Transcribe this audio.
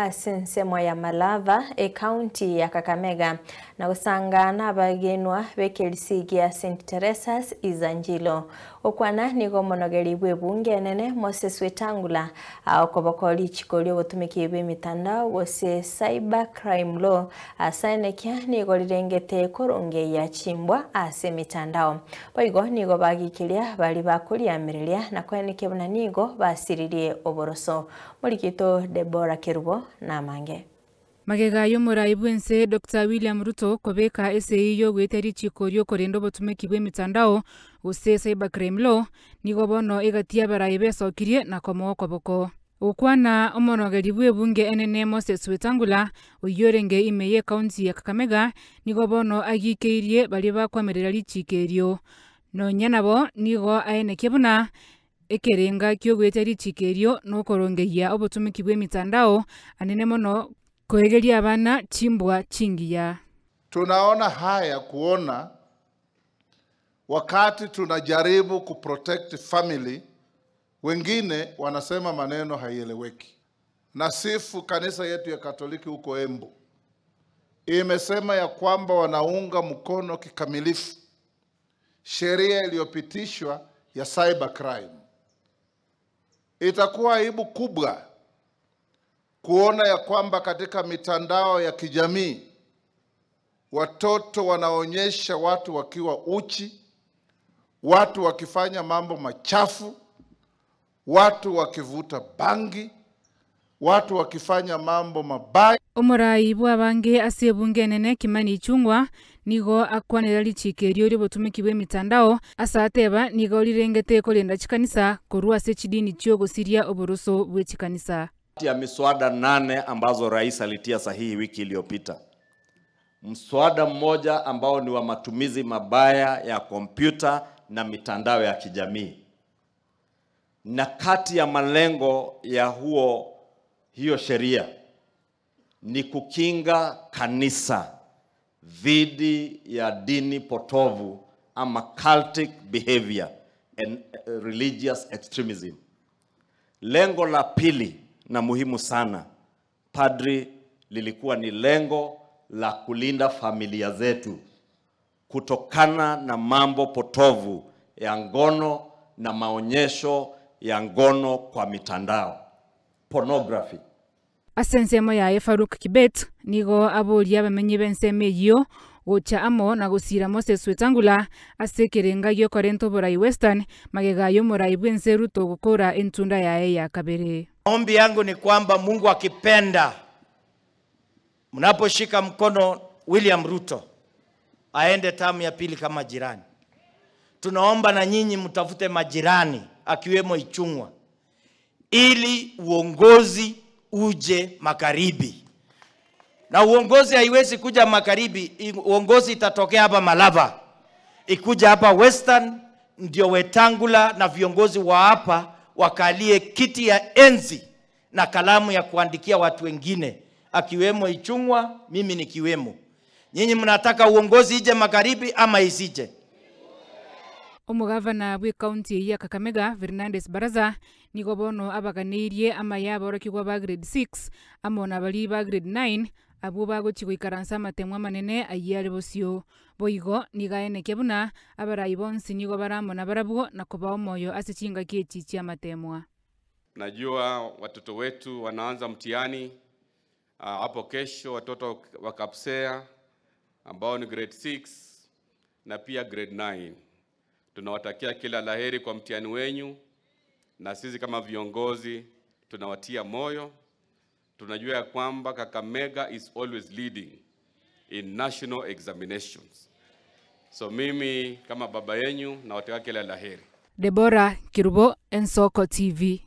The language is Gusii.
ase ensemo ya Malava, ekaunti ya Kakamega, na gosanga nabagenwa b'ekerisi gia St Teresa's Isanjilo. Gokwana nigo omonogeri bw'ebunge enene Moses Wetangula okoboko richiko riobotumiki bw'emitandao gose Cyber Crime Law asaenekia nigo rirengete korongeyia chimbwa ase emitandao. Boigo nigo bagikiria baria bakoriamereria na koenekia buna nigo basiririe oboroso. Morikito Deborah Kerubo namange. Magega y'omorai bw'ense Doctor William Ruto kobeka esegi y'ogoetia richiko ri'okorenda obotumeki bw'emitandao gose Cyber Crime Law, nigo bono egati y'abarai besokirie na komoa okoboko. Gokwana omonogeri bw'ebunge enene Moses Wetangula, oyio orenge ime y'ecounty ya Kakamega, nigo bono agikeirie baria bakwamerera richiko erio. Nonya nabo nigo aenekia buna ekerenga ki'ogoetia richiko erio nokorongeyia obotumiki bw'emitandao anene mono koegeria abana chimbwa chingiya. Tunaona haya kuona wakati tunajaribu kuprotect family, wengine wanasema maneno haieleweki. Nasifu kanisa yetu ya Katoliki huko Embu imesema ya kwamba wanaunga mkono kikamilifu sheria iliyopitishwa ya cyber crime. Itakuwa aibu kubwa kuona ya kwamba katika mitandao ya kijamii watoto wanaonyesha watu wakiwa uchi, watu wakifanya mambo machafu, watu wakivuta bangi, watu wakifanya mambo mabaya. Omorai bw'abange ase ebunge enene Kimani Ichung'wa nigo akwanera richiko erio ri'obotumiki bw'emitandao ase ateba nigo rirengete korenda chikanisa korwa ase chidini chi'ogosiria oboroso bwe chikanisa. Kati ya miswada 8 ambazo rais alitia sahihi wiki iliyopita, mswada mmoja ambao ni wa matumizi mabaya ya kompyuta na mitandao ya kijamii, na kati ya malengo ya hiyo sheria ni kukinga kanisa dhidi ya dini potovu ama cultic behavior and religious extremism. Lengo la pili na muhimu sana, padri, lilikuwa ni lengo la kulinda familia zetu kutokana na mambo potovu ya ngono na maonyesho ya ngono kwa mitandao, pornography. Ase ensemo yaye Farouk Kibet nigo aboria abamenyi b'ensemo eyio gocha amo na gosira Moses Wetangula ase ekerenga gi'okorenta oborai Western magega y'omorai bw'ense Ruto gokora entunda yaye ya kabere. Maombi yangu ni kwamba Mungu akipenda, mnaposhika mkono William Ruto aende tamu ya pili kama jirani, tunaomba na nyinyi mtafute majirani akiwemo Ichung'wa ili uongozi uje magharibi. Na uongozi haiwezi kuja magharibi, uongozi itatokea hapa Malava, ikuja hapa Western, ndio Wetangula na viongozi wa hapa wakalie kiti ya enzi na kalamu ya kuandikia watu wengine akiwemo Ichung'wa, mimi nikiwemo. Nyinyi mnataka uongozi ije magharibi ama isije? Omugavana bwe county ya Kakamega Fernandes Baraza nigo bono abaganeirie amaya aborokigwa ba grade 6 amo na bari ba grade 9 abwo bagochi goikaransa amatemwa amanene ayio are bosio. Boigo nigaenekia buna abarai bonsi nigo baramona barabwo na kobao moyo ase chingaki echi chia amatemwa. Najua watoto wetu wanaanza mtihani hapo kesho, watoto wa Kapsea ambao ni grade 6 na pia grade 9. Tunawatakia kila laheri kwa mtihani wenyu, na sisi kama viongozi tunawatia moyo. Tunajua ya kwamba Kakamega is always leading in national examinations. So mimi kama baba yenyu nawatakia kila laheri. Deborah Kirubo, Ensoko TV.